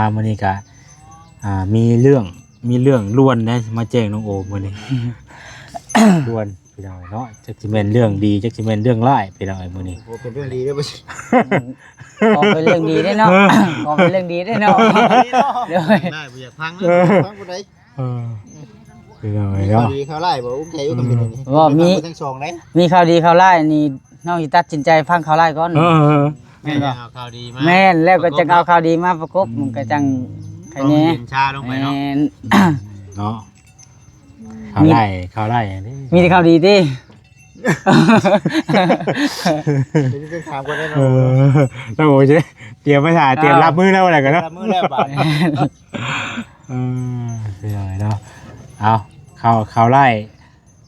ອ່າ ມື້ນີ້ກະ ອ່າ ມີເລື່ອງ ມີເລື່ອງດ່ວນໄດ໋ ມາແຈ້ງນ້ອງໂອມມື້ນີ້ ດ່ວນພີ່ນ້ອງເນາະ. ຈັກຊິແມ່ນເລື່ອງດີ ຈັກຊິແມ່ນເລື່ອງຮ້າຍພີ່ນ້ອງເອີຍ ມື້ນີ້. ໂອ້ ເປັນເລື່ອງດີເດີ້ ບໍ່ ຂໍເປັນເລື່ອງດີເດີ້ເນາະ ເອີ ຂໍເປັນເລື່ອງດີເດີ້ເນາະ. ໂດຍ ໄດ້ບໍ່ຢາກຟັງເລີຍ ເອີ ຟັງຜູ້ໃດ. ເອີ ພີ່ນ້ອງເອີຍເນາະ ມີຂ່າວດີຂ່າວຮ້າຍບໍ່? ອຸກໃຈຢູ່ກັບ ອືມ ມື້ນີ້ ບໍ່ມີ ທັງສອງເດ້ ມີຂ່າວດີຂ່າວຮ້າຍນີ້ ນ້ອງຊິຕັດສິນໃຈຟັງຂ່າວຮ້າຍກ່ອນ. ເອີ ແມ່ນ ແມ່ນ ເອົາຂ່າວດີມາ ແມ່ນ ແລ້ວກໍຈັ່ງເອົາຂ່າວດີມາປະກົບ ມັນກໍຈັ່ງໄຄແນ່ ເຢັນຊາລົງໄປເນາະ. ແມ່ນ ເນາະ ຂ່າວຮ້າຍ ມີ ຂ່າວຮ້າຍຫຍັງເດ້ ມີແຕ່ຂ່າວດີຕິ? ເດີ ຕ້ອງຖາມກ່ອນເດ້ເນາະ. ເອີ ຕ້ອງ ໂອເຄ ຕຽມພາສາ ຕຽມ ອ້າວ ຮັບມືແລ້ວ ວ່າແລ້ວກັນເນາະ ຕຽມຮັບມືແລ້ວບາດນີ້. ເອີ ເປັນຫຍັງເນາະ ເອົາ ຂ່າວ ຂ່າວຮ້າຍ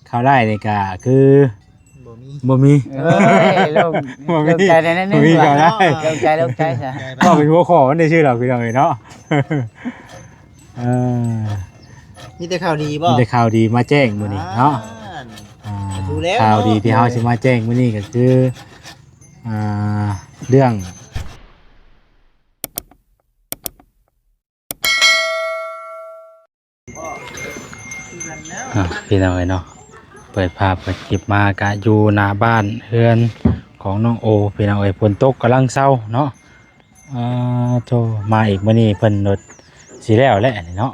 ຂ່າວຮ້າຍນີ້ກະຄື ບໍ່ມີ ບໍ່ມີ. ເອີຍ ໂລ່ງ ບໍ່ມີ ໂລ່ງໃຈແດ່ໜ້ອຍໜຶ່ງ ບໍ່ມີຂ່າວຮ້າຍ ໂລ່ງໃຈ ໂລ່ງໃຈຊະ ເວົ້າເປັນຫົວຂໍ້ມັນໄດ້ຊື່ດອກ ພີ່ນ້ອງເອີຍເນາະ. ເອີ ມີແຕ່ຂ່າວດີບໍ່? ມີແຕ່ຂ່າວດີມາແຈ້ງມື້ນີ້ເນາະ. ອ່າ ອ່າ ຖືແລ້ວ ຂ່າວດີທີ່ເຮົາຊິມາແຈ້ງມື້ນີ້ກໍຄື ອ່າ ເລື່ອງ ອ່າ ພີ່ນ້ອງເອີຍເນາະ ເປີດພາບເປີດຄລິບມາກະຢູ່ໜ້າບ້ານເຮືອນຂອງນ້ອງໂອ ພີ່ນ້ອງເອີຍ. ຝົນຕົກກຳລັງເຊົາເນາະ. ອ່າ ໂທ້ ມາອີກມື້ນີ້ເພິ່ນລົດຊິແລ້ວແຫຼະນີ້ເນາະ.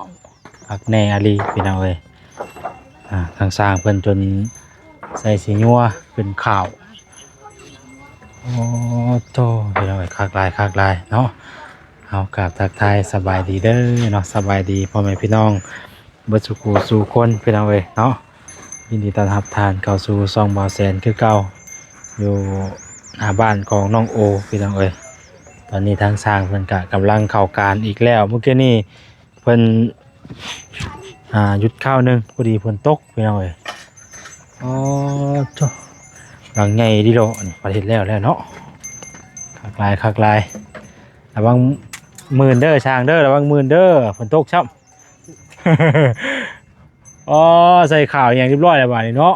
ຄັກແນ່ອີ່ຫຼີພີ່ນ້ອງເອີຍ. ອ່າ ທາງຊ່າງເພິ່ນຈົນໃສ່ສີຍົວເປັນຂາວ. ໂອ້ໂທ້ ພີ່ນ້ອງເອີຍ ຄັກຫຼາຍ ຄັກຫຼາຍເນາະ. ເຮົາກາບທັກທາຍສະບາຍດີເດີເນາະ ສະບາຍດີພໍ່ແມ່ພີ່ນ້ອງເບິດສູ່ຄູ່ສູ່ຄົນ ພີ່ນ້ອງເອີຍເນາະ. ຍິນດີຕ້ອນຮັບທ່ານເຂົ້າສູ່ຊ່ອງບ່າວແສນຄືເກົ່າ ຢູ່ໜ້າບ້ານຂອງນ້ອງໂອ ພີ່ນ້ອງເອີຍ. ຕອນນີ້ທາງຊ່າງເພິ່ນກະກຳລັງເຂົ້າການອີກແລ້ວ. ມື້ກີ້ນີ້ເພິ່ນ ອ່າ ຢຸດຄາວໜຶ່ງ ພໍດີຝົນຕົກ ພີ່ນ້ອງເອີຍ. ອໍ ໂທ້ ຫຼັງໃຫຍ່ດີໂລ ອັນນີ້ ປະເຮັດແລ້ວແລ້ວເນາະ. ຄັກຫຼາຍ ຄັກຫຼາຍ. ລະວັງມື່ນເດີຊ່າງເດີ ລະວັງມື່ນເດີ ຝົນຕົກຊ້ຳ. ອໍ ໃສ່ຂາວອີ່ຫຍັງຮຽບຮ້ອຍແລ້ວບາດນີ້ເນາະ.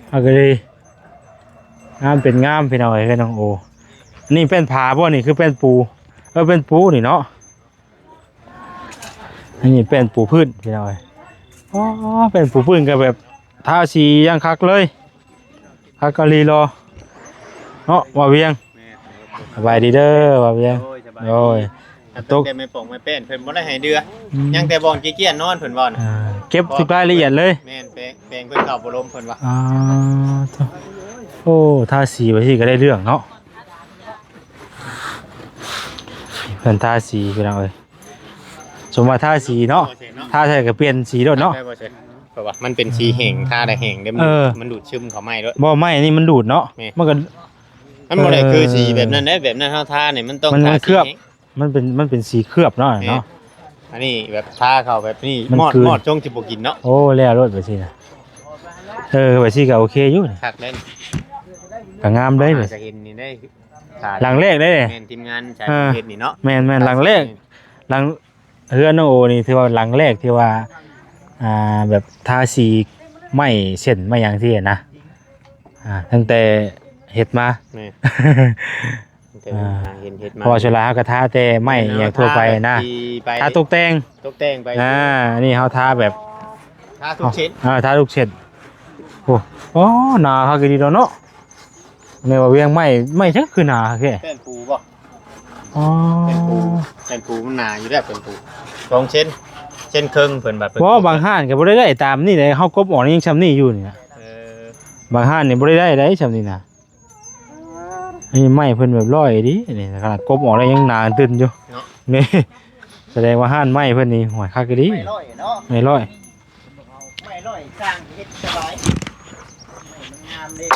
ເອົາກະດີ ງາມເປັນງາມ ພີ່ນ້ອງເອີຍ ເຮືອນນ້ອງໂອ. ນີ້ແປ້ນຜາບໍ່? ນີ້ຄືແປ້ນປູ ເອີ ແປ້ນປູນີ້ເນາະ. ອັນນີ້ແປ້ນປູພື້ນ ພີ່ນ້ອງເອີຍ. ອໍ ແປ້ນປູພື້ນກໍແບບທາສີຢ່າງຄັກເລີຍ ຄັກອີ່ຫຼີເນາະ ເນາະ ບ່າວວຽງ. ແມ່ນ ສະບາຍດີເດີບ່າວວຽງ. ໂດຍ ສະບາຍດີ. ໂດຍ ຕັ້ງແຕ່ແມ່ປອງແມ່ແປ້ນເພິ່ນບໍ່ໄດ້ໃຫ້ເດືອ ອືມ ຍັງແຕ່ບ່ອນຂີ້ຄ້ານນອນເພິ່ນວ່ານະ. ອ່າ ເກັບທຸກລາຍລະອຽດເລີຍ. ແມ່ນ ແປງ ແປງເພິ່ນເຂົ້າບໍ່ລົມເພິ່ນວ່າ. ອ່າ ໂທ້ ໂອ້ ທາສີວ່າຊີ້ກໍໄດ້ເລື່ອງເນາະ. ເພິ່ນທາສີ ພີ່ນ້ອງເອີຍ. ສົມວ່າທາສີເນາະ ທາໃສ່ກໍປ່ຽນສີໂລດເນາະ. ໄດ້ບໍ່ເຊີ? ເພາະວ່າມັນເປັນສີແຫ້ງ ທາໄດ້ແຫ້ງເດ້ ມັນ ເອີ ມັນດູດຊຶມເຂົ້າໄມ້ໂລດ. ບໍ່ ໄມ້ນີ້ມັນດູດເນາະ. ແມ່ນ ມັນກໍ ມັນບໍ່ໄດ້ຄື ເອີ ສີແບບນັ້ນເດ້. ແບບນັ້ນເຮົາທານີ້ມັນຕ້ອງ ມັນ ທາ ມັນເຄື່ອບ ສີແຫ້ງ ມັນເປັນ ມັນເປັນສີເຄື່ອບເນາະ. ແມ່ນ ເນາະ ອັນນີ້ແບບທາເຂົ້າແບບນີ້ ມັນ ມອດ ຄື ມອດຊົງຊິບໍ່ກິນເນາະ. ໂອ້ ແລ້ວໂລດແບບຊີ້ນະ. ເອີ ແບບຊີ້ກໍໂອເຄຢູ່ ຄັກເດ້ ກໍງາມເດ້. ກໍເຫັນນີ້ໄດ້ ຫຼັງແລກເດ້. ແມ່ນ ທີມງານສາຍ ເອີ ເຮັດນີ້ເນາະ. ແມ່ນໆ ຫຼັງແລກ ຫຼັງ ເຮືອນນ້ອງໂອນີ້ຖືວ່າຫຼັງແລກທີ່ວ່າ ອ່າ ແບບທາສີໄມ້ເສັ້ນໄມ້ຫຍັງຊີ້ນະ. ອ່າ ຕັ້ງແຕ່ເຮັດມາ. ແມ່ນ ຕັ້ງແຕ່ ອ່າ ເຮັດ ເຮັດມາ ເພາະວ່າສ່ວນຫຼາຍເຮົາກໍທາແຕ່ໄມ້ ແມ່ນ ຫຍັງທົ່ວໄປນະ. ທາຕົກແຕ່ງ ຕົກແຕ່ງໄປ. ອ່າ ອັນນີ້ເຮົາທາແບບ ທາທຸກເສັ້ນ. ອ່າ ທາທຸກເສັ້ນ. ໂອ້ ໂອ້ ໜາຄັກອີ່ຫຼີເນາະ. ແມ່ນວ່າວຽງໄມ້ ໄມ້ຈັກຄືໜາແທ້. ແປ້ນປູບໍ່? ອໍ ແປ້ນປູ ແປ້ນປູມັນໜາຢູ່ແລ້ວ ແປ້ນປູສອງເຊັນ ເຊັນເຄິ່ງເພິ່ນວ່າ. ບໍ່ ບາງຮ້ານກໍບໍ່ໄດ້ໄດ້ຕາມນີ້ເດ້ ເຮົາກົບອອກຍັງຊ່ຳນີ້ຢູ່ນີ້ນະ. ເອີ ບາງຮ້ານນີ້ບໍ່ໄດ້ໄດ້ ໄດ້ຊ່ຳນີ້ນະ. ນີ້ໄມ້ເພິ່ນແບບລ້ອຍດີ ນີ້ຂະໜາດກົບອອກແລ້ວຍັງໜາຕຶ້ນຢູ່ເນາະ. ນີ້ ສະແດງວ່າຮ້ານໄມ້ເພິ່ນນີ້ ໂຫຍ ຄັກອີ່ຫຼີ ໄມ້ລ້ອຍເນາະ ໄມ້ລ້ອຍ. ໄມ້ລ້ອຍສ້າງເຮັດສະບາຍ ໄມ້ມັນງາມເດ້.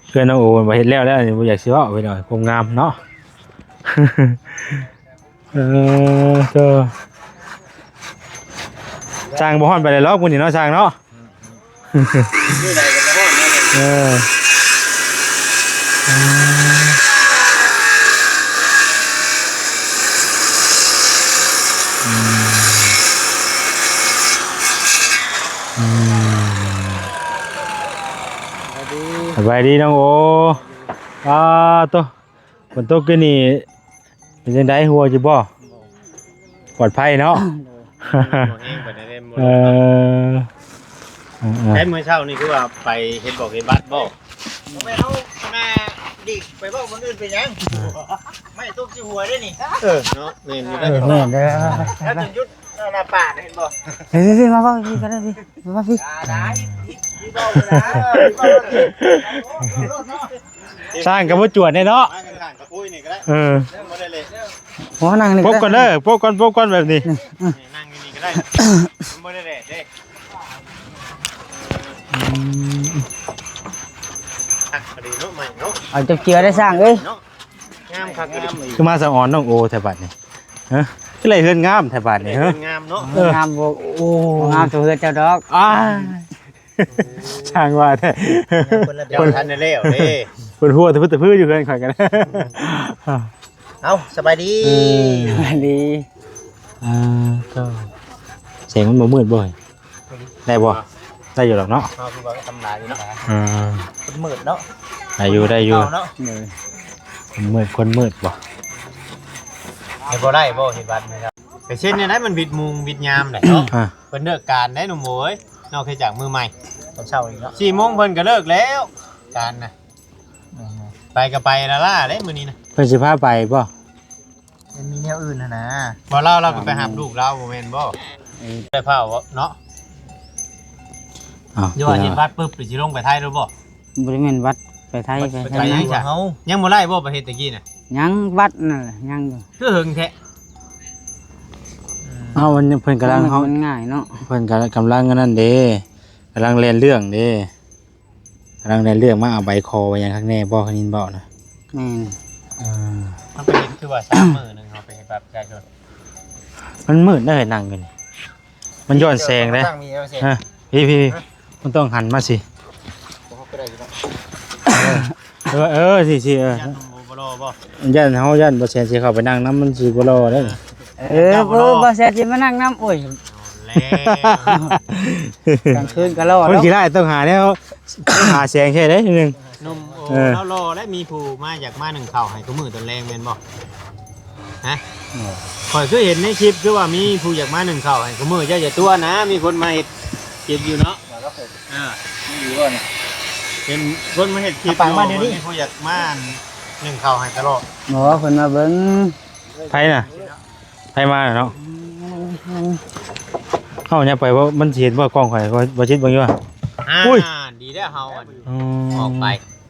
ເພື່ອນນ້ອງໂອວ່າເຮັດແລ້ວແລ້ວ ບໍ່ຢາກຊິເວົ້າ ເພິ່ນວ່າຄວາມງາມເນາະ. ເອີ ກໍຊ່າງບໍ່ຮ້ອນປານໃດດອກມື້ນີ້ເນາະ ຊ່າງເນາະ. ຢູ່ໃດກໍບໍ່ຮອດແນວນີ້. ເອີ ອືມ ອືມ ສະບາຍດີ ສະບາຍດີນ້ອງໂອ. ອ້າໂຕ ຝົນຕົກຄືນີ້ເປັນຈັ່ງໃດ ຮົ່ວຢູ່ບໍ່? ບໍ່. ອດໄພເນາະ. ໂດຍ ບໍ່ແຮງປານໃດເດ້ ບໍ່ ເອີ ເອີ ເອີ ແຕ່ມື້ເຊົ້ານີ້ຄືວ່າໄປເຮັດບອກເຮັດບັດບໍ່? ບໍ່ແມ່ນ ເຮົາມາດີກໄປເວົ້າຄົນອື່ນເປັນຫຍັງ? ເອີ ໄມ້ຕົກໃສ່ຫົວເດ້ນີ້. ເອີ ເນາະ ແມ່ນຢູ່ ເອີ ເດ້ ແມ່ນເດ້. ແລ້ວຈົນຢຸດໜ້າປາກ ເຫັນບໍ່? ເຮີ້ຍ ມາເວົ້າພີ້ກໍໄດ້ພີ້ ມາພີ້. ຢ່າ ຢ່າ ຢ່າເວົ້ານະ ຢ່າເວົ້ານະ. ຊ່າງກໍບໍ່ຈວດແນ່ເນາະ ມາຂ້າງໆ ກະປຸ້ຍນີ້ກໍໄດ້. ເອີ ບໍ່ໄດ້ເລະ. ໂອ້ ນັ່ງນີ້ ປົກກ່ອນເດີ ປົກກ່ອນ ປົກກ່ອນແບບນີ້. ນີ້ ອືມ ນີ້ ນັ່ງຢູ່ນີ້ກໍໄດ້ ມັນບໍ່ໄດ້ແດດເດ້. ອືມ ຄັກພໍດີເນາະ ໃໝ່ເນາະ. ເອົາຈັບເຈື່ໄດ້ຊ່າງເອີຍ ເນາະ. ງາມຄັກ ງາມອີ່ຫຼີ. ຄືມາສະອອນນ້ອງໂອແທ້ບາດນີ້ ຮະ? ຄືໄດ້ເຮືອນງາມແທ້ບາດນີ້ ເຮືອນງາມເນາະ. ເອີ ງາມບໍ່? ໂອ້ ງາມກວ່າເຮືອນເຈົ້າດອກ. ອ້າຍ ຊ່າງວ່າແທ້ ເພິ່ນລະ ເຈົ້າທັນໄດ້ແລ້ວເດ້ ເພິ່ນຫົວຕະພຶດຕະພືຢູ່ເຮືອນຂ້ອຍກັນ. ເອົ້າ ສະບາຍດີ ເອີ ສະບາຍດີ. ອ່າ ກໍແສງມັນບໍ່ມືດບໍ່? ໄດ້ບໍ່? ໄດ້ຢູ່ດອກເນາະ ເຮົາຄືວ່າທຳລາຍຢູ່ເນາະ. ເອີ ມັນມືດເນາະ ໄດ້ຢູ່ ໄດ້ຢູ່. ເອີ ມັນມືດ ຄົນມືດບໍ່? ເຮັດບໍ່ໄດ້ບໍ່? ເຮັດວັດນີ້ ໄປເຊັນແນວໃດ ມັນຜິດໂມງຜິດຍາມແຫຼະເນາະ. ອ່າ ເພິ່ນເລີກການໄດ໋ໜຸ່ມເອີຍ ນອກເສຍຈາກມື້ໃໝ່ ຕອນເຊົ້າອີກເນາະ ສີ່ໂມງເພິ່ນກໍເລີກແລ້ວ ການນະ. ອືມ ໄປກໍໄປລ້າໆເດ້ມື້ນີ້ນະ. ເພິ່ນຊິພາໄປບໍ່? ມັນມີແນວອື່ນຫັ້ນນະ. ບໍ່ ລາວ ລາວກໍໄປຮັບລູກລາວບໍ່ແມ່ນບໍ່? ເອີ ໄດ້ພາເນາະ. ອ້າວ ຫຼືວ່າເຮັດບັດປຶບ ຊິລົງໄປໄທໂລດບໍ່? ບໍ່ໄດ້ແມ່ນບັດໄປໄທ ໄປ ໄປ ໄປຫຍັງຊະ? ເຮົາຍັງບໍ່ໄດ້ບໍ່ ປະເທດຕະກີ້ນະ? ຍັງ ບັດນັ້ນແຫຼະ ຍັງຢູ່. ຄືເຫິງແທ້? ເອົ້າ ມັນ ເພິ່ນກຳລັງ ມັນ ເຮົາ ມັນງ່າຍເນາະ ເພິ່ນກຳລັງ ກຳລັງອັນນັ້ນເດ້ ກຳລັງແລ່ນເລື່ອງເດ້. ກຳລັງໄດ້ເລື່ອງມາເອົາໃບຂໍໄວ້ຫຍັງຄັກແນ່ບໍ່ ໄດ້ຍິນເວົ້ານະ. ແມ່ນ ເອີ ເຮົາໄປເຮັດຄືວ່າສາມມື້ໜຶ່ງ ເຮົາໄປເຮັດບັດປະຊາຊົນ ມັນມືດເດີ ນັ່ງຢູ່ນີ້ ມັນຍ້ອນແສງເດ້. ຮະ ພີ້ໆ ມັນຕ້ອງຫັນມາຊິ ເອີ ເອີ ຊິ ຊິ ເອີ ຢ້ານບໍ່ຫຼໍ່ບໍ່? ຢ້ານ ເຮົາຢ້ານບໍ່ແສນຊິເຂົ້າໄປນັ່ງນຳ ມັນຊິບໍ່ຫຼໍ່ເດ້. ເອີ ເອີ ບໍ່ ບໍ່ແຊນຊິມານັ່ງນຳ. ໂອ້ຍ ແລ້ວ ກາງຄືນກໍຫຼໍ່ ຄົນຂີ້ຮ້າຍຕ້ອງຫາແນວ ຫາແສງໃຊ້ໄດ້ໜຶ່ງ. ໜຸ່ມ ໂອ້ ເອີ ລາວຫຼໍ່ ແລະມີຜູ້ມາຢາກມາໜຶ້ງເຂົ້າໃຫ້ຄູ່ມື້ຕອນແລງແມ່ນບໍ່? ຮະ ຂ້ອຍຄືເຫັນໃນຄລິບ ຄືວ່າມີຜູ້ຢາກມາໜຶ້ງເຂົ້າໃຫ້ຄູ່ມື້. ເຈົ້າຢ່າຕົວະນະ ມີຄົນມາເຮັດຄລິບຢູ່ເນາະ. ເອີ ມີຢູ່ບໍ່ນີ້? ເຫັນຄົນມາເຮັດຄລິບຢູ່ ມີຜູ້ຢາກມາໜຶ້ງເຂົ້າໃຫ້ຕະຫຼອດ. ບໍ່ ເພິ່ນມາເບິ່ງ. ໃຜນະ? ໃຜມາເນາະ? ເຮົາຫຍັບໄປບໍ່ ມັນຊິເຫັນບໍ່ກ້ອງຂ້ອຍ? ບໍ່ ບໍ່ຈິດເບິ່ງຢູ່ວ່າ. ອ່າ ອຸ້ຍ ດີແລ້ວເຮົາ ອືມ ອອກໄປ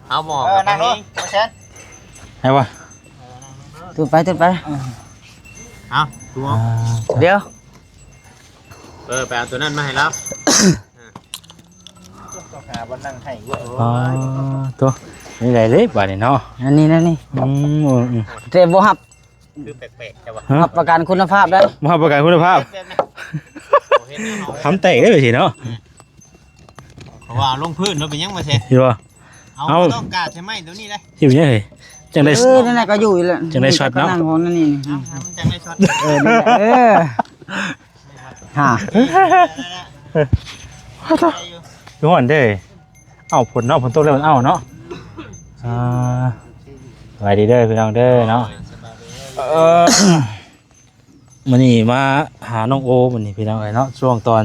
ເຮົາບໍ່ອອກ ເອີ ນັ່ງລົງ ບໍ່ແຊນ ໃຫ້ບໍ່? ຕຸດໄປ ຕຸດໄປ ເອົາ ດຽວ ເອີ ໄປເອົາຕົວນັ້ນມາໃຫ້ລາວ. ຕ້ອງຫາບ່ອນນັ່ງໃຫ້ເວີ້ຍ. ອໍ ໂຕ ນີ້ໄດ້ເລີຍບາດນີ້ເນາະ. ອັນນີ້ ອັນນີ້ ອືມ ອືມ ແຕ່ບໍ່ຮັບ ຄືແປກໆ ແຕ່ວ່າ ຮະ ຮັບປະກັນຄຸນນະພາບໄດ້ ຮັບປະກັນຄຸນນະພາບ. ແບບນັ້ນ ໂອ້ ເຫັນແນ່ນອນ ຄຳແຕກເດ້ ຈັ່ງຊີ້ເນາະ. ເພາະວ່າລົງພື້ນເນາະ ເປັນຫຍັງວ່າແທ້ ເຫັນບໍ່? ເອົາ ເອົາ ຕ້ອງກາດໃສ່ໄມ້ຕົວນີ້ເດ້. ຢູ່ຫຍັງເຮີ້ຍ? ຈັ່ງໄດ້ ເອີ ນັ້ນແຫຼະ ກໍຢູ່ແລ້ວ ຈັ່ງໄດ້ຊັອດເນາະ. ກະນັ່ງຂອງນັ້ນນີ້ ເອົາ ໃຫ້ມັນຈັ່ງໄດ້ຊັດ. ເອີ ນັ້ນແຫຼະ ເອີ ຮະ ຮ້ອນເດ້. ເອົ້າ ຝົນເນາະ ຝົນຕົກແລ້ວມັນເອົ້າເນາະ. ອ່າ ສະບາຍດີເດີພີ່ນ້ອງເດີເນາະ. ເອີ ມື້ນີ້ມາຫານ້ອງໂອມື້ນີ້ພີ່ນ້ອງເອີຍເນາະ ຊ່ວງຕອນ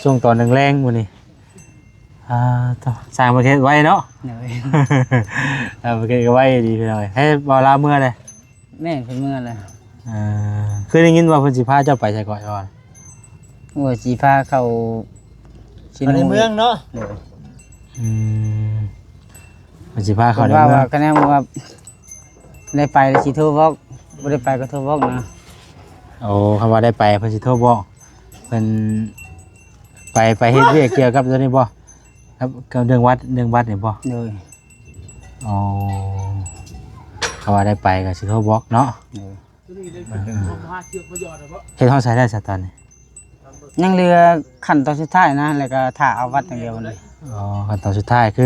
ຊ່ວງຕອນແລງໆມື້ນີ້. ອ່າ ໂທ້ ຊ່າງເພິ່ນເຮັດໄວເນາະ. ໂດຍ ເອີ ເພິ່ນເຮັດໄວດີພີ່ນ້ອງເອີຍ. ໃຫ້ບ່າວລາວເມືອເລີຍ. ແມ່ນ ເພິ່ນເມືອແລ້ວ. ເອີ ຄືໄດ້ຍິນວ່າເພິ່ນຊິພາເຈົ້າໄປໃສເກາະ? ໂອ້ຍ ຊິພາເຂົ້າ ຊິ ເຂົ້າໃນເມືອງເນາະ. ໂດຍ ອືມ ເພິ່ນຊິພາເຂົ້າໃນເມືອງ. ເພິ່ນວ່າ ວ່າຄະແນນວ່າ ໄດ້ໄປແລ້ວຊິໂທບອກ ບໍ່ໄດ້ໄປກໍໂທບອກນະ. ໂອ້ ຄັນວ່າໄດ້ໄປເພິ່ນຊິໂທບອກ. ເພິ່ນໄປ ໄປເຮັດວຽກກ່ຽວກັບຕົວນີ້ບໍ່? ກັບ ກັບເລື່ອງວັດ ເລື່ອງວັດນີ້ບໍ່? ໂດຍ ອໍ ຄັນວ່າໄດ້ໄປກໍຊິໂທບອກເນາະ. ໂດຍ ເຮັດຮອດໃສແລ້ວຊະຕອນນີ້? ຍັງເຫຼືອຂັ້ນຕອນສຸດທ້າຍນະ ແລ້ວກໍຖ້າເອົາວັດຢ່າງດຽວນີ້. ອໍ ຂັ້ນຕອນສຸດທ້າຍ ຄື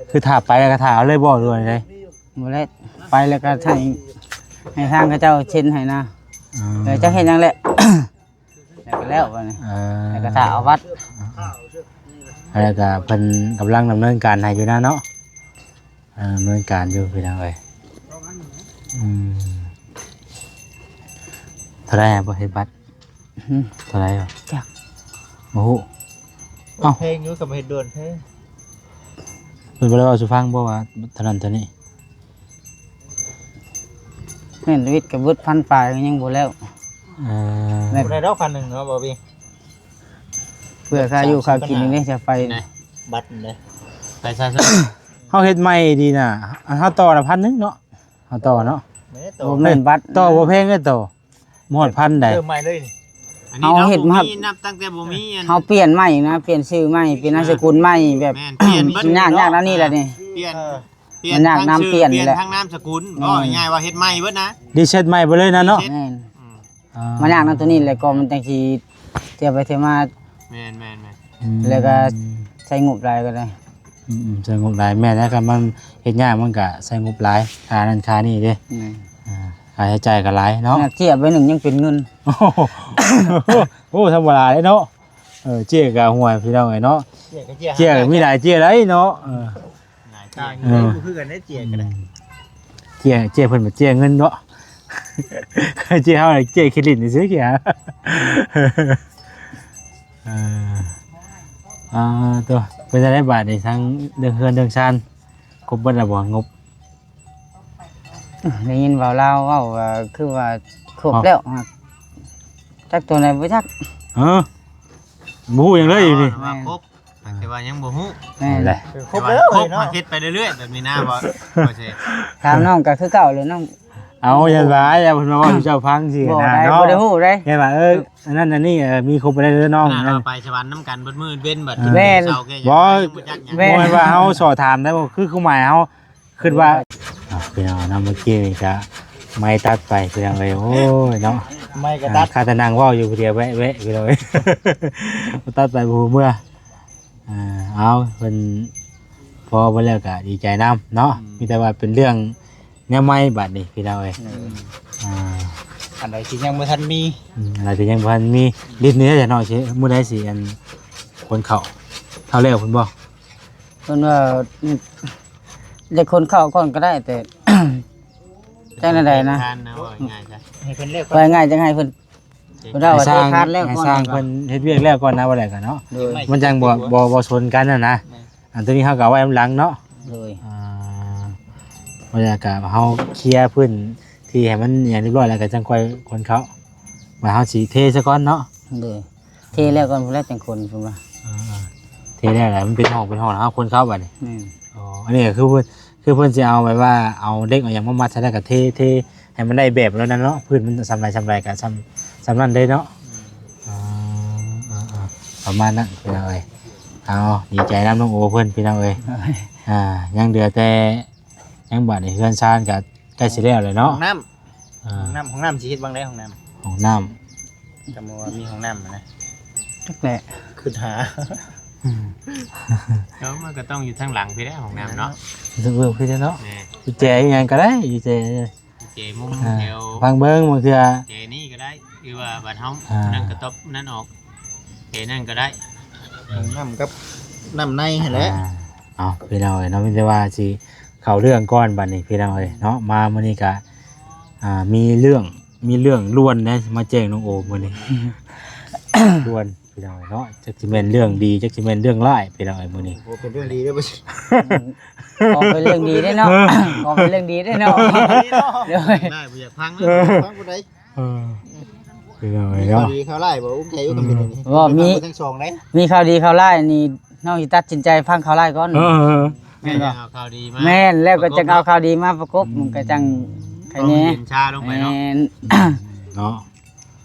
ຄືຖ້າໄປແລ້ວກໍຖ້າເອົາເລີຍບໍ່ ຫຼືວ່າໃດ? ບໍ່ແລ້ວ ໄປແລ້ວກໍໃຫ້ ໃຫ້ທາງເຂົາເຈົ້າເຊັນໃຫ້ນະ. ອໍ ແລ້ວຈັກເຮັດຫຍັງແຫຼະ ແລ້ວກໍແລ້ວບັດນີ້. ເອີ ແລ້ວກໍຖ້າເອົາວັດ ແລ້ວກໍເພິ່ນກຳລັງດຳເນີນການໃຫ້ຢູ່ນະເນາະ. ເອີ ດຳເນີນການຢູ່ພີ່ນ້ອງເອີຍ. ອືມ ເທົ່າໃດບໍ່ເຮັດບັດ? ຫຶ? ເທົ່າໃດບໍ່? ຈັກ ບໍ່ຮູ້. ເອົ້າ ແພງຢູ່ ກໍບໍ່ເຮັດໂດນແທ້. ເພິ່ນບໍ່ໄດ້ເວົ້າສູ່ຟັງບໍ່ວ່າເທົ່ານັ້ນເທົ່ານີ້? ແມ່ນ ວິດກໍເບິດພັນປາຍ ກໍຍັງບໍ່ແລ້ວ. ເອີ ແມ່ນ ບໍ່ໄດ້ດອກພັນໜຶ່ງເນາະ ບໍ່ບີ. ເພື່ອຄ່າຢູ່ຄ່າກິນນີ້ເດ້ ຈະໄປ ແມ່ນ ບັດນີ້ເດ້ ໄປຊະ. ເຮົາເຮັດໃໝ່ດີນະ ອັນເຮົາຕໍ່ນະພັນໜຶ່ງເນາະ ເຮົາຕໍ່ເນາະ. ແມ່ນ ຕໍ່ ບໍ່ແມ່ນບັດ ຕໍ່ບໍ່ແພງເດ້ ຕໍ່ບໍ່ຮອດພັນໃດ. ເລີ່ມໃໝ່ເລີຍນີ້. ອັນນີ້ເຮົາເຮັດ ເຮົາບໍ່ມີ ນັບຕັ້ງແຕ່ບໍ່ມີອັນ ເຮົາປ່ຽນໃໝ່ນະ ປ່ຽນຊື່ໃໝ່ ປ່ຽນນາມສະກຸນໃໝ່ ແບບ ແມ່ນ ປ່ຽນເບິດ ມັນຍາກ ເນາະ ຍາກແນວນີ້ແຫຼະນີ້. ປ່ຽນ ປ່ຽນ ຍາກນຳປ່ຽນ ປ່ຽນແຫຼະ ທັງນາມສະກຸນ. ແມ່ນ ເວົ້າງ່າຍໆວ່າເຮັດໃໝ່ເບິດນະ ຣີເຊັດໃໝ່ເບິດເລີຍນະເນາະ. ເຊັດ ແມ່ນ ອືມ ອ່າ ມັນຍາກນຳຕົວນີ້ແຫຼະ ກໍມັນຈັ່ງຊິທຽບໄປທຽບມາ. ແມ່ນໆໆ ອືມ ແລ້ວກໍໃຊ້ງົບຫຼາຍກໍໄດ້. ອືມໆ ໃຊ້ງົບຫຼາຍ ແມ່ນແລ້ວ ຄັນມັນເຮັດຍາກມັນກໍໃຊ້ງົບຫຼາຍ ຄ່ານັ້ນຄ່ານີ້ເດ້. ແມ່ນ ອ່າ ຄ່າໃຊ້ຈ່າຍກໍຫຼາຍເນາະ. ທຽບໄປໜຶ່ງຍັງເປັນເງິນ. ໂອ້ ທຳມະດາເດ້ເນາະ. ເອີ ເຈ້ຍກໍຫ່ວຍພີ່ນ້ອງເອີຍເນາະ. ເຈ້ຍກໍເຈ້ຍ ເຈ້ຍກໍມີຫຼາຍເຈ້ຍໄດ໋ເນາະ. ເອີ ຫຼາຍເຈ້ຍ ເອີ ບໍ່ຄືກັນເດ້ ເຈ້ຍກໍໄດ້. ອືມ ເຈ້ຍ ເຈ້ຍເພິ່ນບໍ່ເຈ້ຍເງິນເນາະ. ເຈ້ຍເຮົາເຈ້ຍເຄຣດິດຊື່ໆ. ເອີ ອ່າ ໂຕ ເປັນຈັ່ງໃດບາດນີ້ ທາງເລື່ອງເຮືອນເລື່ອງຊານ ຄົບເບິດແລ້ວບໍ່ ງົບ? ໄດ້ຍິນວ່າລາວເວົ້າວ່າ ຄືວ່າຄົບແລ້ວ. ຈັກຕົວໃດບໍ່ຈັກ. ເອີ ບໍ່ຮູ້ຫຍັງເລີຍຢູ່ນີ້ ວ່າຄົບ ແຕ່ວ່າຍັງບໍ່ຮູ້. ແມ່ນແຫຼະ ຄົບແລ້ວເນາະ. ເຮັດໄປເລື້ອຍໆແບບນີ້ນະ ບໍ່ ບໍ່ເສ. ຖາມນ້ອງກໍຄືເກົ່າເລີຍນ້ອງ. ເອົາ ຢ່າວ່າ ຢ່າເພິ່ນມາເວົ້າສູ່ເຈົ້າຟັງຊີ້ນະເນາະ. ບໍ່ໄດ້ຮູ້ເດ້ ຢ່າວ່າ ເອີ ອັນນັ້ນອັນນີ້ ເອີ ມີຄົບໄປໄດ້ເດີນ້ອງ. ໄປສະຫວັນນຳກັນເບິດມື້ເວັນ ບັດ ແມ່ນ ບໍ່ ບໍ່ແມ່ນວ່າເຮົາສໍຖາມໄດ້ບໍ່ ຄືຄວາມໝາຍເຮົາ ຄິດວ່າ ອ່າ ພີ່ນ້ອງເນາະ ເມື່ອກີ້ນີ້ກະໄມ້ຕັດໄປ ພີ່ນ້ອງເອີຍ. ໂອ້ຍເນາະ ໄມ້ກໍຕັດ ຂ້າແຕ່ນັ່ງເວົ້າຢູ່ຜູ້ດຽວ ແວະໆ ພີ່ນ້ອງເອີຍ ຕັດໄປບໍ່ຮູ້ເມື່ອ. ອ່າ ເອົາ ເພິ່ນພໍເບິດແລ້ວກະດີໃຈນຳເນາະ. ອືມ ມີແຕ່ວ່າເປັນເລື່ອງແນວໃໝ່ບາດນີ້ ພີ່ນ້ອງເອີຍ. ອືມ ອ່າ ອັນໃດທີ່ຍັງບໍ່ທັນມີ ອືມ ອັນໃດທີ່ຍັງບໍ່ທັນມີ ດິນນີ້ແຫຼະເນາະ ຊິ ມື້ໃດຊິອັນ ຂົນເຂົ້າ ເຂົ້າແລ້ວພຸ້ນບໍ່? ເພິ່ນວ່າ ຢາກຂົນເຂົ້າກ່ອນກໍໄດ້ ແຕ່ ຈັ່ງໃດນະ ເວົ້າງ່າຍໆຊະ ໃຫ້ເພິ່ນເລືອກ ເວົ້າງ່າຍໆ ຈັ່ງໃຫ້ເພິ່ນ ເພິ່ນເວົ້າວ່າ ໃຫ້ຊ່າງ ເທຄານແລ້ວກ່ອນ ໃຫ້ຊ່າງເພິ່ນເຮັດວຽກແລ້ວກ່ອນນະ ວ່າແລ້ວກັນເນາະ. ໂດຍ ມັນຈັ່ງບໍ່ ບໍ່ ບໍ່ຊົນກັນຫັ້ນນະ. ແມ່ນ ອັນຕົວນີ້ເຮົາກໍເອົາໄວ້ນຳຫຼັງເນາະ. ໂດຍ ອ່າ ວ່າແລ້ວກໍເຮົາເຄຍພື້ນທີ່ໃຫ້ມັນຫຍັງຮຽບຮ້ອຍແລ້ວ ກໍຈັ່ງຄ່ອຍຂົນເຂົ້າ ວ່າເຮົາຊິເທຊະກ່ອນເນາະ. ໂດຍ ເທແລ້ວກ່ອນພຸ້ນແຫຼະຈັ່ງຂົນ ເພິ່ນວ່າ. ເອີ ເທແລ້ວແຫຼະ ມັນເປັນຫ້ອງເປັນຫ້ອງ ເຮົາຂົນເຂົ້າບາດນີ້. ແມ່ນ ອໍ ອັນນີ້ກໍຄືເພິ່ນ ຄືເພິ່ນຊິເອົາແບບວ່າ ເອົາເຫຼັກເອົາຫຍັງມາມັດໃສ່ ແລ້ວກໍເທ ເທໃຫ້ມັນໄດ້ແບບແລ້ວນັ້ນເນາະ. ພື້ນມັນສ່ຳໃດສ່ຳໃດກໍສ່ຳ ສ່ຳນັ້ນເດ້ເນາະ. ອືມ ເອີ ເອີ ເອີ ປະມານນັ້ນພີ່ນ້ອງເອີຍ. ເອົາ ດີໃຈນຳນ້ອງໂອເພິ່ນ ພີ່ນ້ອງເອີຍ. ໂດຍ ອ່າ ຍັງເຫຼືອແຕ່ ຍັງບາດນີ້ເຮືອນຊານກໍໃກ້ຊິແລ້ວແລ້ວເນາະ. ຫ້ອງນ້ຳ ອ່າ ຫ້ອງນ້ຳ ຫ້ອງນ້ຳຊິເຮັດຫວ່າງໃດຫ້ອງນ້ຳ? ຫ້ອງນ້ຳ ກໍບໍ່ວ່າມີຫ້ອງນ້ຳນະ ຈັກແຫຼະ ຄິດຫາ. ອືມ ແລ້ວມັນກໍຕ້ອງຢູ່ທາງຫຼັງພີ້ແຫຼະຫ້ອງນ້ຳເນາະ. ຢູ່ເບື້ອງພີ້ແຫຼະເນາະ. ແມ່ນ ກຸນແຈອີຫຍັງກໍໄດ້ ກຸນແຈ ກຸນແຈມຸມ ອ່າ ແຖວ ຟັງເບິ່ງ ບາງເທື່ອ ແຈນີ້ກໍໄດ້ ຫຼືວ່າບາດເຮົາ ອ່າ ນັ້ນກະຕັອບນັ້ນອອກ ແຈນັ້ນກໍໄດ້. ນ້ຳກັບນ້ຳໃນຫັ້ນແຫຼະ. ອ່າ ເອົາ ພີ່ນ້ອງເອີຍເນາະ ມີແຕ່ວ່າຊິເຂົ້າເລື່ອງກ່ອນບາດນີ້ ພີ່ນ້ອງເອີຍເນາະ. ມາມື້ນີ້ກະ ອ່າ ມີເລື່ອງ ມີເລື່ອງດ່ວນເດ້ ມາແຈ້ງນ້ອງໂອມມື້ນີ້ ດ່ວນ ພີ່ນ້ອງເນາະ. ຈັກຊິແມ່ນເລື່ອງດີ ຈັກຊິແມ່ນເລື່ອງຮ້າຍ ພີ່ນ້ອງເອີຍ ມື້ນີ້. ໂອ້ ເປັນເລື່ອງດີເດ້ບໍ່? ຂໍເປັນເລື່ອງດີເດ້ເນາະ ຂໍເປັນເລື່ອງດີເດ້ເນາະ. ໂດຍ ໄດ້ບໍ່ຢາກຟັງເລີຍ ເອີ ຟັງຜູ້ໃດ. ເອີ ພີ່ນ້ອງເອີຍເນາະ ມີຂ່າວດີຂ່າວຮ້າຍບໍ່? ອຸ້ມ ໃຈຢູ່ກັນເປັນອັນນີ້ ບໍ່ມີ ທັງສອງເດ້. ມີຂ່າວດີຂ່າວຮ້າຍນີ້ ນ້ອງຊິຕັດສິນໃຈຟັງຂ່າວຮ້າຍກ່ອນ. ເອີ ແມ່ນບໍ່? ແມ່ນ ແລ້ວກໍຈັ່ງເອົາຂ່າວດີມາປະກົບ ມັນກໍຈັ່ງໄຄແນ່ ເຢັນຊາລົງໄປເນາະ. ແມ່ນ ເນາະ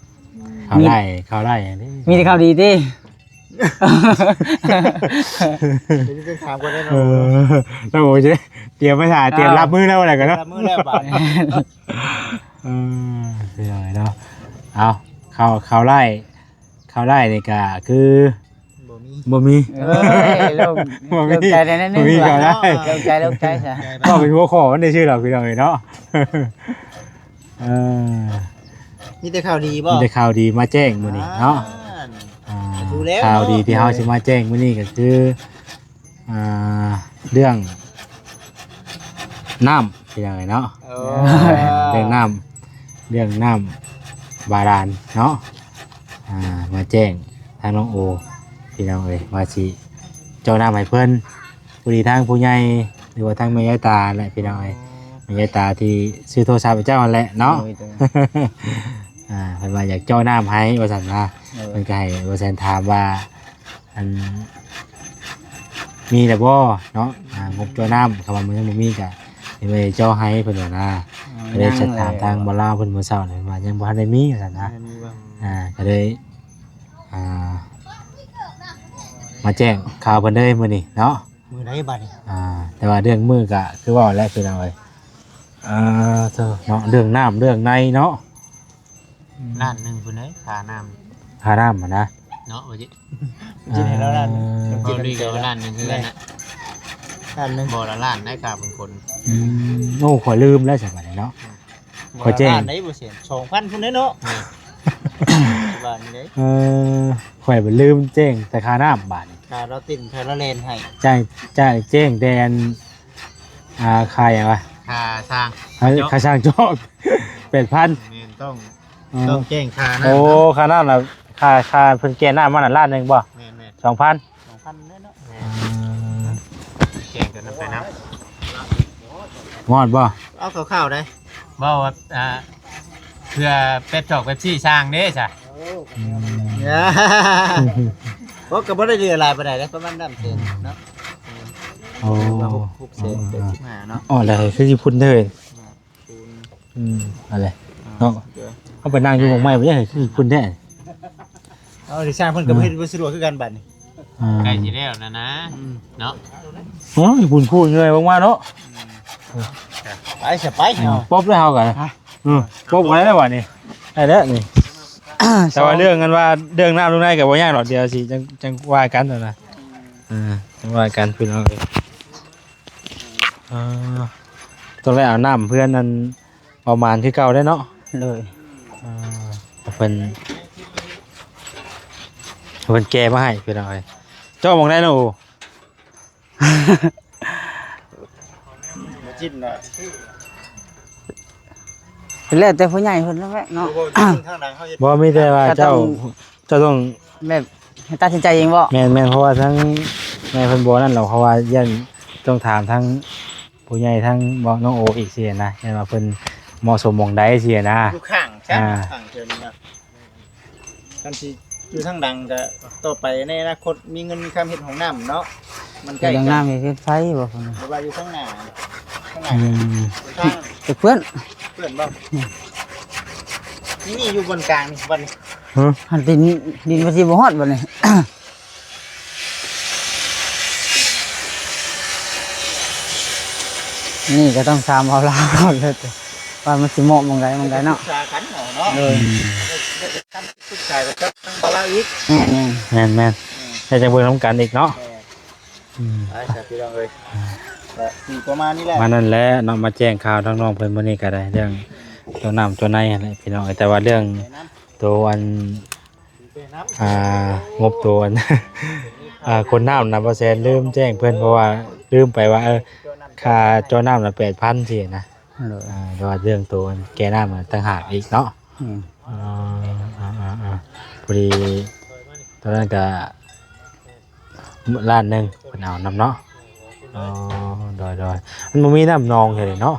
ຂ່າວຮ້າຍ ມີ ຂ່າວຮ້າຍຫຍັງນີ້ ມີແຕ່ຂ່າວດີຕິ? ດຽວຈະໄປຖາມກ່ອນໄດ້ເນາະ. ເອີ ໂອ້ຍ ຕຽມໄວ້ຖ້າ ຕຽມຮັບມືແລ້ວ ວ່າແລ້ວກັນເນາະ ຮັບມືແລ້ວບາດນີ້. ເອີ ເປັນຫຍັງເນາະ. ເອົາ ຂ່າວ ຂ່າວຮ້າຍ ຂ່າວຮ້າຍນີ້ກະຄື ບໍ່ມີ ບໍ່ມີ. ເອີຍ ໂລ່ງ ບໍ່ມີ ໂລ່ງໃຈໄດ້ໜ້ອຍໜຶ່ງ ບໍ່ມີຂ່າວຮ້າຍ ໂລ່ງໃຈ ໂລ່ງໃຈຊະ ເວົ້າເປັນຫົວຂໍ້ມັນໄດ້ຊື່ດອກ ພີ່ນ້ອງເອີຍເນາະ. ເອີ ມີແຕ່ຂ່າວດີບໍ່? ມີແຕ່ຂ່າວດີມາແຈ້ງມື້ນີ້ເນາະ. ອ່າ ອ່າ ຖືກແລ້ວເນາະ ຂ່າວດີທີ່ເຮົາຊິມາແຈ້ງມື້ນີ້ກໍຄື ອ່າ ເລື່ອງນ້ຳ ພີ່ນ້ອງເອີຍເນາະ. ໂອ້ ເລື່ອງນ້ຳ ເລື່ອງນ້ຳ ບາດານເນາະ ອ່າ ມາແຈ້ງທາງນ້ອງໂອ ພີ່ນ້ອງເອີຍ ວ່າຊິເຈາະນ້ຳໃຫ້ເພິ່ນ. ພໍດີທາງຜູ້ໃຫຍ່ ຫຼືວ່າທາງແມ່ຍາຍຕາແຫຼະ ພີ່ນ້ອງເອີຍ ແມ່ຍາຍຕາທີ່ຊື້ໂທລະສັບໃຫ້ເຈົ້າຫັ້ນແຫຼະເນາະ. ໂດຍ ໂດຍ ອ່າ ເພິ່ນວ່າຢາກເຈາະນ້ຳໃຫ້ວ່າຊັ້ນນະ. ໂດຍ ເພິ່ນກໍໃຫ້ບໍ່ແຊນຖາມວ່າ ອັນ ມີແລ້ວບໍ່ເນາະ ອ່າ ງົບເຈາະນ້ຳ ຄຳວ່າມັນຍັງບໍ່ມີກະຍັງບໍ່ໄດ້ເຈາະໃຫ້ເພິ່ນວ່ານະ. ເອີ ກໍເລີຍຈະຖາມທາງບ່າວລາວເພິ່ນມື້ເຊົ້ານີ້ ເພິ່ນວ່າຍັງບໍ່ທັນໄດ້ມີວ່າຊັ້ນນະ. ຍັງບໍ່ມີບໍ່? ອ່າ ກໍເລີຍ ອ່າ ມາແຈ້ງຂ່າວເພິ່ນເລີຍມື້ນີ້ເນາະ. ມື້ໃດບັດນີ້? ອ່າ ແຕ່ວ່າເລື່ອງມື້ກະຄືເວົ້າແຫຼະ ພີ່ນ້ອງເອີຍ. ອ່າ ເອີ ເນາະ ເລື່ອງນ້ຳເລື່ອງໃນເນາະ. ອືມ ລ້ານໜຶ່ງພຸ້ນເດ້ ຄ່ານ້ຳ ຄ່ານ້ຳຫັ້ນນະ ເນາະ ວ່າຊິ ຊິໃຫ້ລາວລ້ານໜຶ່ງ. ເອີ ເວົ້າເລື່ອງກັນວ່າລ້ານໜຶ່ງຄືກັນນະ ລ້ານໜຶ່ງ ບໍ່ລະລ້ານໄດ້ຄ່າບາງຄົນ. ອືມ ໂອ້ ຂ້ອຍລືມແລ້ວຊະບັດນີ້ເນາະ. ອືມ ຂ້ອຍແຈ້ງ ບໍ່ລະລ້ານໄດ້ບໍ່ເສຍ ສອງພັນພຸ້ນເດ້ເນາະ. ອ່າ ວ່ານີ້ເດ້ ເອີ ຂ້ອຍບັດລືມແຈ້ງແຕ່ຄ່ານ້ຳບາດນີ້ ຄ່າລາວເຕັ້ນ ຄ່າລາວແລ່ນໃຫ້ ຈ່າຍ ຈ່າຍແຈ້ງແຕ່ອັນ ອ່າ ຄ່າຫຍັງວະ? ຄ່າຊ່າງ ຄ່າ ເຈາະ ຄ່າຊ່າງເຈາະ ແປດພັນ. ແມ່ນ ຕ້ອງ ເອີ ຕ້ອງແຈ້ງຄ່ານ້ຳ. ໂອ້ ຄ່ານ້ຳນະ ຄ່າ ຄ່າເພິ່ນແກ່ນ້ຳມານະ ລ້ານໜຶ່ງບໍ່? ແມ່ນໆ ສອງພັນ ສອງພັນເດ້ເນາະ. ແມ່ນ ອ່າ ແຈ້ງກັນນຳໄປນຳ. ຮອດບໍ່? ເອົາຄ່າວໆໄດ໋ ເວົ້າວ່າ ອ່າ ເພື່ອເປັບຈອກເປັບຊີຊ່າງເດ້ຊະ. ອືມ ໂອ້ ກໍບໍ່ໄດ້ເຫຼືອຫຼາຍປານໃດເດ້ ປະມານສາມແສນເນາະ. ໂອ້ ປະມານຫົກ ຫົກແສນ ເອີ ແປດສິບຫ້າເນາະ. ອໍ ແລ້ວຄືຊິພຸ້ນເດີ. ອືມ ອັນແຫຼະ ອ່າ ເນາະ ເອີ ເຮົາໄປນັ່ງຢູ່ໝ່ອງໃໝ່ບໍ່ໄດ້ ຄືຊິພຸ້ນແທ້. ເອົາ ຊິຊ່າງເພິ່ນກໍບໍ່ເຮັດ ອືມ ບໍ່ສະດວກຄືກັນບັດນີ້. ອ່າ ໃກ້ຊິແລ້ວແລ້ວນະ. ອືມ ເນາະ ໂອ້ຍ ບຸນຄູ່ເງື່ອຍມາເນາະ. ອືມ ໄປຊະໄປເນາະ ປົບແລ້ວເຮົາກໍ ຮະ ເອີ ປົບກັນແລ້ວບັດນີ້ ໄດ້ແລ້ວນີ້. ແຕ່ວ່າເລື່ອງອັນວ່າເລື່ອງນ້ຳເລື່ອງໃນກໍບໍ່ຍາກດອກ ດຽວຊິຈັ່ງ ຈັ່ງວ່າກັນນະ. ອືມ ເອີ ຈັ່ງວ່າກັນພີ່ນ້ອງເອີຍ. ອ່າ ຕ້ອງໄດ້ເອົານ້ຳເພື່ອນອັນປະມານຄືເກົ່າໄດ້ເນາະ. ໂດຍ ອ່າ ເພິ່ນ ເພິ່ນແກ່ມາໃຫ້ພີ່ນ້ອງເອີຍ. ເຈາະໝ່ອງໃດເນາະ? ໂອ້ ບໍ່ຈິ້ມເນາະ ແລ້ວແຕ່ຜູ້ໃຫຍ່ເພິ່ນນັ້ນແຫຼະເນາະ. ບໍ່ ມີແຕ່ວ່າເຈົ້າ ເຈົ້າຕ້ອງແບບໃຫ້ຕັດສິນໃຈເອງບໍ? ແມ່ນໆ ເພາະວ່າທາງແມ່ເພິ່ນບໍ່ນັ້ນດອກ ເພາະວ່າຢ້ານຕ້ອງຖາມທາງຜູ້ໃຫຍ່ ທາງນ້ອງໂອອີກຊີ້ນະ ຢ້ານວ່າເພິ່ນເໝາະສົມໝ່ອງໃດຊີ້ນະ. ຢູ່ຂ້າງຊັ້ນ ອ່າ ຂ້າງເທິງນະ ຄັນຊິຢູ່ທາງຫຼັງກະ ຕໍ່ໄປໃນອະນາຄົດມີເງິນມີຄຳເຮັດຫ້ອງນ້ຳເນາະ ມັນໃກ້ກັນ. ເຮັດຫ້ອງນ້ຳເຮັດໄຟບໍ? ຫຼືວ່າຢູ່ຂ້າງໜ້າ ຂ້າງໜ້າ ອືມ ຂ້າງ ເພື່ອນ ເພື່ອນບໍ? ອືມ ນີ້ຢູ່ບ່ອນກາງນີ້ ບ່ອນນີ້ ຮະ ຫັ້ນ ດິນ ດິນວ່າຊິບໍ່ຮອດບັດນີ້. ນີ້ກໍຕ້ອງຖາມເອົາລາວກ່ອນເລີຍ ວ່າມັນຊິເໝາະໝ່ອງໃດໝ່ອງໃດເນາະ. ປຶກສາກັນເນາະ. ໂດຍ ອືມ ປຶກສາກັບທາງລາວອີກ. ແມ່ນໆ ແມ່ນໆ ອືມ ໃຫ້ຈັ່ງເບິ່ງນຳກັນອີກເນາະ. ແມ່ນ ອືມ ໄປຊະພີ່ນ້ອງເອີຍ ກໍຊິປະມານນີ້ແຫຼະ ປະມານນັ້ນແຫຼະເນາະ. ມາແຈ້ງຂ່າວທາງນ້ອງເພິ່ນມື້ນີ້ກໍໄດ້ ເລື່ອງຕົວນ້ຳຕົວໃນຫັ້ນແຫຼະພີ່ນ້ອງເອີຍ. ແຕ່ວ່າເລື່ອງ ແນະນຳ ໂຕອັນ ອ່າ ງົບໂຕອັນ ອ່າ ຂົນນ້ຳນະ ບໍ່ແຊນລືມແຈ້ງເພິ່ນ ເພາະວ່າລືມໄປວ່າ ເອີ ຄ່າເຈາະນ້ຳນະ ແປດພັນ ຊີ້ນະ. ໂດຍ ອ່າ ແຕ່ວ່າເລື່ອງໂຕອັນແກ່ນ້ຳນະ ຕ່າງຫາກອີກເນາະ. ອືມ ອ່າ ພໍດີຕອນນັ້ນກະ ລ້ານໜຶ່ງເພິ່ນເອົານຳເນາະ. ອໍ ໂດຍໆ ມັນບໍ່ມີນ້ຳນອງເທື່ອເດເນາະ.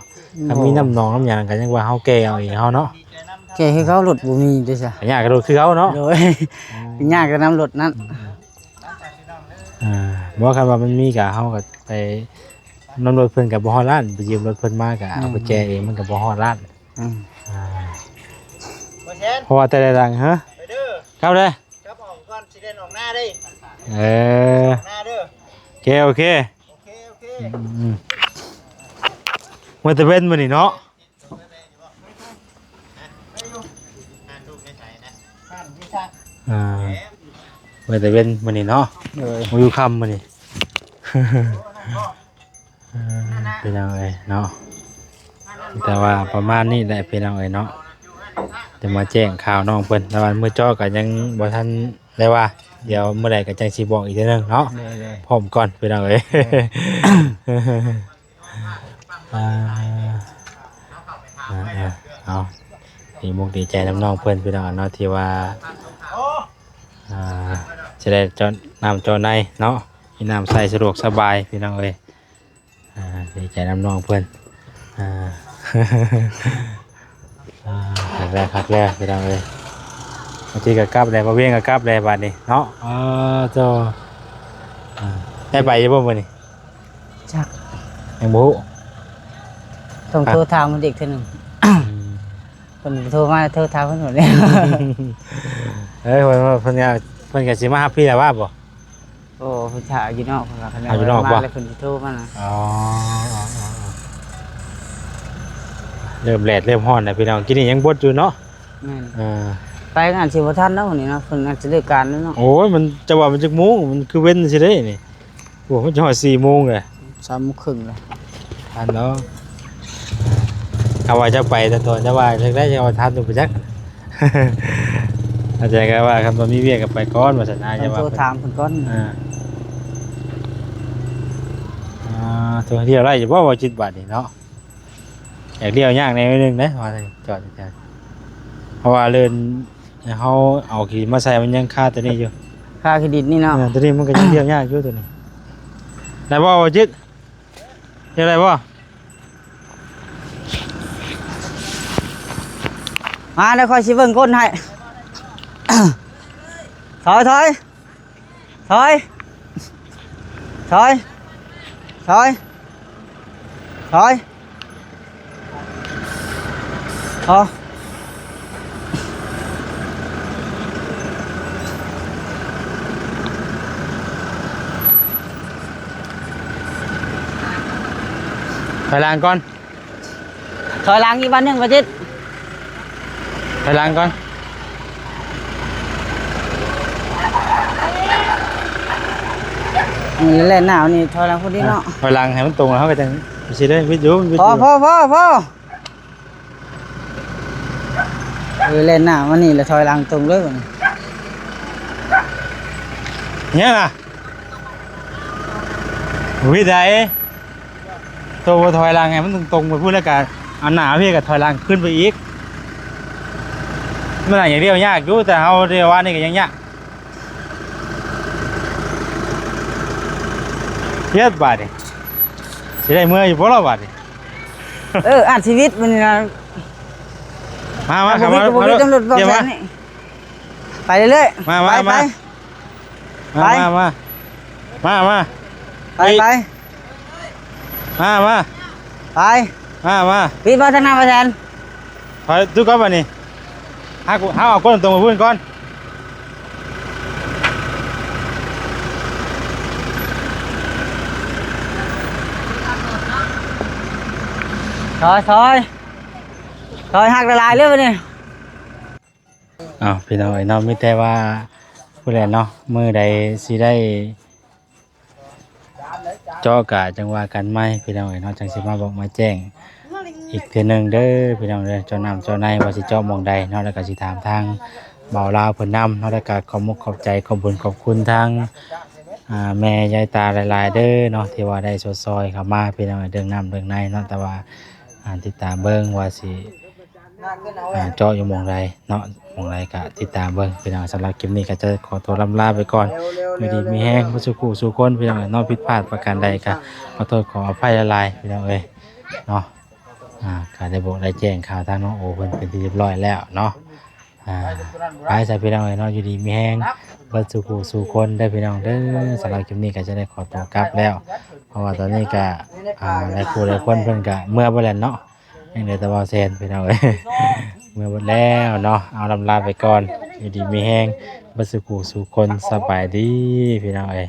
ຄັນມີນ້ຳນອງນ້ຳຫຍັງກໍຍັງວ່າເຮົາແກ່ເອົາເອງເຮົາເນາະ ແກ່ຄືເກົ່າ. ລົດບໍ່ມີເດ້ຊະ ຍາກກະລົດຄືເກົ່າເນາະ. ໂດຍ ອືມ ຍາກກະນຳລົດນັ້ນ. ອືມ ອ່າ ບໍ່ ຄັນວ່າມັນມີກະເຮົາກະໄປນຳລົດເພິ່ນກະບໍ່ຮອດລ້ານ ໄປຢືມລົດເພິ່ນມາກະເອົາໄປແກ່ເອງ ມັນກະບໍ່ຮອດລ້ານ. ອືມ ອ່າ ເພາະວ່າແຕ່ລະຫຼັງ ຮະ ໄປເດີ ກັບເດີ ກັບອອກກ່ອນ ຊິເດີນອອກໜ້າເດ້. ເອີ ອອກໜ້າເດີ ໂອເຄ ໂອເຄ ໂອເຄ ໂອເຄ. ອືມ ມື້ຕາເວັນມື້ນີ້ເນາະ. ອ່າ ເມື່ອແຕ່ເວັນມື້ນີ້ເນາະ. ໂດຍ ບໍ່ຢູ່ຄ່ຳມື້ນີ້. ເອີ ພີ່ນ້ອງເອີຍເນາະ ແຕ່ວ່າປະມານນີ້ແຫຼະພີ່ນ້ອງເອີຍເນາະ. ຈະມາແຈ້ງຂ່າວນ້ອງເພິ່ນ ແຕ່ວ່າມື້ເຈາະກໍຍັງບໍ່ທັນໄດ້ວ່າ ດຽວມື້ໃດກໍຈັ່ງຊິບອກອີກເທື່ອໜຶ່ງເນາະ. ໂດຍໆ ພ້ອມກ່ອນພີ່ນ້ອງເອີຍ. ໂດຍ ອ່າ ອ່າ ເອົາ ດີມຸກດີໃຈນຳນ້ອງເພິ່ນພີ່ນ້ອງເນາະ ທີ່ວ່າ ອ່າ ຈະໄດ້ເຈາະນ້ຳເຈາະໃນເນາະ ມີນ້ຳໃຊ້ສະດວກສະບາຍພີ່ນ້ອງເອີຍ. ອ່າ ດີໃຈນຳນ້ອງເພິ່ນ ອ່າ ອ່າ ຄັກແລ້ວ ຄັກແລ້ວພີ່ນ້ອງເອີຍ. ບາງທີກໍກັບແລ້ວ ບ່າວວຽງກໍກັບແລ້ວບາດນີ້ເນາະ. ເອີ ໂຕ ອ່າ ໄດ້ໄປຢູ່ບໍ່ມື້ນີ້? ຈັກ ຍັງບໍ່ຮູ້ ຕ້ອງໂທຖາມເພິ່ນອີກເທື່ອໜຶ່ງ. ອືມ ເພິ່ນໂທມາ ໂທຖາມເພິ່ນໂລດ. ເອີ ເພິ່ນ ເພິ່ນກໍ ເພິ່ນກໍຊິມາຮັບພີ່ແລ້ວວ່າບໍ່? ໂອ້ ເພິ່ນຖ້າຢູ່ນອກ ເພິ່ນວ່າຄັນ ຖ້າຢູ່ນອກ ມາ ບໍ່ ແລ້ວເພິ່ນຊິໂທມານະ. ອໍ ເລີ່ມແດດເລີ່ມຮ້ອນແລ້ວພີ່ນ້ອງ ກີ້ນີ້ຍັງບົດຢູ່ເນາະ. ແມ່ນ ເອີ ໄປກໍອາດຊິບໍ່ທັນເນາະມື້ນີ້ເນາະ ເພິ່ນອາດຊິເລີກການແລ້ວເນາະ. ໂອ້ຍ ມັນ ຈະວ່າມັນຈັກໂມງ ມັນຄືເວັ້ນຊິເດ້ນີ້. ໂອ້ ມັນຈະຮອດສີ່ໂມງແລ້ວ ສາມໂມງເຄິ່ງແລ້ວ. ທັນເນາະ ເຮົາວ່າຈະໄປຕອນ ແຕ່ວ່າຈັກໄດ້ ຈະວ່າທັນຫຼືບໍ່ຈັກ. ອາຈານກໍວ່າ ຄັນບໍ່ມີວຽກກໍໄປກ່ອນວ່າຊັ້ນນະ. ຕ້ອງ ຢ່າວ່າ ໂທຖາມເພິ່ນກ່ອນ. ອ່າ ອ່າ ໂທ ລ້ຽວໄດ້ຢູ່ບໍ່ ບໍ່ຈິດບາດນີ້ເນາະ? ຢາກລ້ຽວຍາກແດ່ໜ້ອຍໜຶ່ງເດ້ ວ່າຈອດ ເພາະວ່າເລີນ ເຮົາເອົາຂີ້ດິນມາໃສ່ ມັນຍັງຄາຕົວນີ້ຢູ່ ຄາຂີ້ດິນນີ້ເນາະ. ເອີ ຕົວນີ້ມັນກໍຍັງລ້ຽວຍາກຢູ່ຕົວນີ້. ໄດ້ບໍ່ ບໍ່ຈິດ? ເຮັດໄດ້ບໍ່? ມາ ດຽວຂ້ອຍຊິເບິ່ງກົ້ນໃຫ້. ຖອຍ ຖອຍ ຖອຍ ຖອຍ ຖອຍ ຖອຍ ອໍ ຖອຍຫຼັງກ່ອນ. ຖອຍຫຼັງອີກບາດໜຶ່ງ ປະຈິດ ຖອຍຫຼັງກ່ອນ. ນີ້ແຫຼະ ໜາວນີ້ ຖອຍຫຼັງພຸ້ນເນາະ. ອ່ະ ຖອຍຫຼັງໃຫ້ມັນຕົງ ແລ້ວເຮົາກໍຈັ່ງຊິໄດ້ວິດຢູ່ ວິດຢູ່. ພໍ ພໍ ພໍ ພໍ ເອີ ແລ່ນໜ້າມານີ້ ແລ້ວຖອຍຫຼັງຕົງເລີຍບາດນີ້. ຫຍັງນະ? ວິດໃດ? ໂຕບໍ່ຖອຍຫຼັງໃຫ້ມັນຕົງໆໄປພຸ້ນ ແລ້ວກະອັນໜ້າເພກະຖອຍຫຼັງຂຶ້ນໄປອີກ. ມັນໜ້າຈະລ້ຽວຍາກຢູ່ ແຕ່ເຮົາລ້ຽວວ່ານີ້ກະຍັງຍາກ. ເຮັດບາດນີ້ ຊິໄດ້ເມືອຢູ່ບໍ່ລະບາດນີ້? ເອີ ອັດຊີວິດມັນນີ້ນະ. ມາ ມາ ເຂົ້າມາ ບໍ່ມີ ບໍ່ມີຕຳຫຼວດບອກແບບນີ້. ໄປເລື້ອຍໆ ມາ ມາ ໄປ ມາ ໄປ ມາ ໄປ ມາ ມາ ມາ ໄປ ໄປ ມາ ມາ ໄປ ມາ ມາ ປີນມາທາງໜ້າ ປະແສນ. ຖອຍ ບາດນີ້ ຫາ ຫາເອົາກົ້ນຕົງໄປພຸ້ນກ່ອນ. ຖອຍ ຖອຍ ຖອຍ ຮັກຫຼາຍໆເລີຍບາດນີ້. ເອົາ ພີ່ນ້ອງເອີຍເນາະ ມີແຕ່ວ່າພຸ້ນແຫຼະເນາະ ມື້ໃດຊິໄດ້ເຈາະກະຈັ່ງວ່າກັນໃໝ່ ພີ່ນ້ອງເອີຍເນາະ ຈັ່ງຊິມາບອກມາແຈ້ງອີກເທື່ອໜຶ່ງເດີ ພີ່ນ້ອງເດີ. ເຈາະນ້ຳເຈາະໃນວ່າຊິເຈາະໝ່ອງໃດເນາະ ແລ້ວກະຊິຖາມທາງບ່າວລາວເພິ່ນນຳເນາະ. ແລ້ວກະຂອບມຸກຂອບໃຈ ຂອບບຸນຂອບຄຸນທາງ ອ່າ ແມ່ຍາຍຕາຫຼາຍໆເດີເນາະ ທີ່ວ່າໄດ້ຊົດຊ່ອຍເຂົ້າມາ ພີ່ນ້ອງເອີຍ ເລື່ອງນ້ຳເລື່ອງໃນເນາະ. ແຕ່ວ່າ ອ່າ ຕິດຕາມເບິ່ງວ່າຊິ ອ່າ ເຈາະຢູ່ໝ່ອງໃດເນາະ ໝ່ອງໃດກະຕິດຕາມເບິ່ງ ພີ່ນ້ອງ. ສຳລັບຄລິບນີ້ກະຈະຂໍຕົວລ່ຳລາໄປກ່ອນ. ຢູ່ດີມີແຮງເບິດສູ່ຜູ້ສູ່ຄົນ ພີ່ນ້ອງເອີຍເນາະ. ຜິດພາດປະການໃດກະຂໍໂທດຂໍອະໄພຫຼາຍໆ ພີ່ນ້ອງເອີຍເນາະ. ອ່າ ກະໄດ້ບອກໄດ້ແຈ້ງຂ່າວທາງນ້ອງໂອເພິ່ນເປັນທີ່ຮຽບຮ້ອຍແລ້ວເນາະ. ອ່າ ໄປຊະ ພີ່ນ້ອງເອີຍເນາະ ຢູ່ດີມີແຮງເບິດສູ່ຜູ້ສູ່ຄົນເດີ ພີ່ນ້ອງເດີ. ສຳລັບຄລິບນີ້ກະຈະໄດ້ຂໍຕົວກັບແລ້ວ ເພາະວ່າຕອນນີ້ກະ ອ່າ ຫຼາຍຄູ່ຫຼາຍຄົນເພິ່ນກະເມືອເບິດແລ້ວເນາະ. ຍັງເຫຼືອແຕ່ບ່າວແຊນ ພີ່ນ້ອງເອີຍ ເມືອເບິດແລ້ວເນາະ. ເອົາ ລ່ຳລາໄປກ່ອນ ຢູ່ດີມີແຮງເບິດສູ່ຜູ້ສູ່ຄົນ ສະບາຍດີ ພີ່ນ້ອງເອີຍ.